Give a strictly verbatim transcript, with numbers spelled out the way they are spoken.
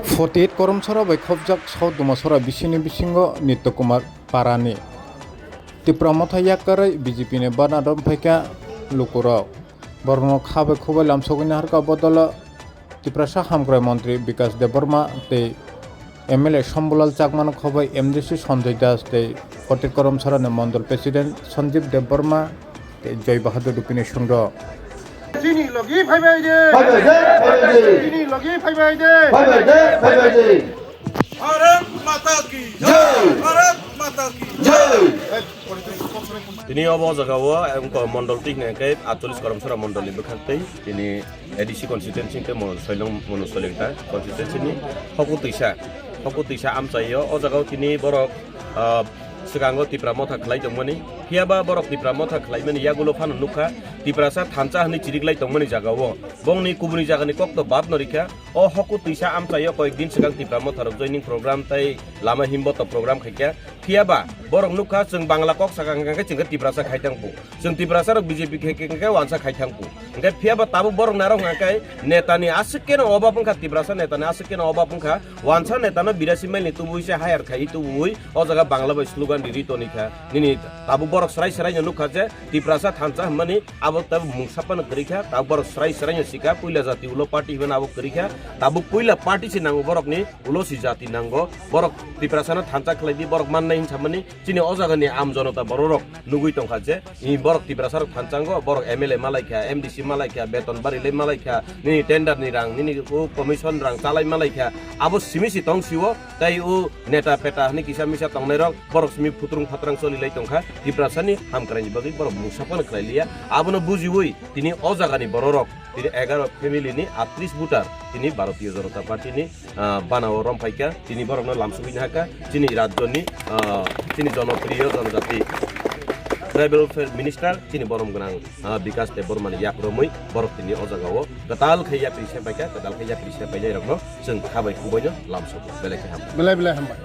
Forty eight Koromsora bai khopjak South Dumasora bisini bisingo Nitya Kumar Parani. Tipra Motha yakarwi B J P ni bana dom phaikha lukurok. Borokno kha bai khubai lamsogwini harkha bodolo Tiprasa hamkrai montri Bikas Debbarma tei M L A Shambhulal Chakmano khobai M D C Sanjay Das tei Forty eight Koromsorani Mondol President Sanjeev Debbarma tei Joy Bahadur Rupini songdo. Chini logi phaibai de. Phaibai de, phaibai de. Chini logi phaibai de. Phaibai de, phaibai de. Bharat Mata ki jai. Bharat Mata ki jai. Tini obo jagao, em, ko-, mondol tik ne ke atcholish Koromsora mondol ni bwkhak tei tini A D C constituency ke mo-, Soilong, mono Soilengta constituency ni hoku twisa, hoku twisa amchaio. O jagao tini borok, ah, swkango Tipra Motha khlai tongmani. Phiya ba borok Tipra Motha khlaimani yagulo phano nukha, Tiprasa thansa hwnwi chiriklai tongmani jagao. Bongni kubuni jagani kokto bad no rikha. O hoku twisa amchaio koyek din swkang Tipra Motha rok joining program tei lama himboto program khaikha. Phiya ba borok nukha, chwng Bangla kok sakha hwnkha khe chwng khe Tiprasa khai thang bu. Chwng Tiprasa rok B J P khai khe wansa khai thang bu. Hwnkhe phiya ba tabuk borok narok hwnkha khe netani aswk keno obab wngkha, Tiprasa netani aswk keno obab wngkha. Wansa netano birasi mile ni tubui se hire khai tubui o jaga Bangla bai slogan riri toni kha. Nini tabuk borok srai srai no nukha je Tiprasa thansa hwnmani abo tabuk mungsa phano kwrwi kha. Tabuk borok srai srai no sikha, puila jati ulo party hwnmani abo kwrwi kha. Tabuk puila party se nango borokni, ulo si jati nango. Borok Tiprasano thansa khlai di, borok mannai hinsamani chini o jagani am jonota bororok nugui tongkha je, i borok Tiprasarok thansango, borok M L A malaikha, M D C malaikha, beton barilai malaikha, nini tender ni rang, nini o commission rang chalai malaikha, abo simi si tong sio, tei o neta peta hwnwi kisa misa tongnairok, borok simi phutrung phatrang cholilai tongkha, Tiprasani hamkraini bagwi borok mungsa phano khlai liya, abono bujiui tini o jagani bororok, tini egaroh family ni atris voter, tini Bharatiya Janata Party ni ah, banao romphai kha, tini borokno lamsogwi nahakha, chini rajyoni, ah, chini jonopriyo jonojati tribal welfare minister, chini borom gwnang, ah, Bikas Debbarmani yak romwi borok tini o jagao kwtal khe yakri sepai kha, kwtal khe yakri sepainairokno chwng kha bai kubaino lamsogo. Belai khe hambai. Belai belai hambai.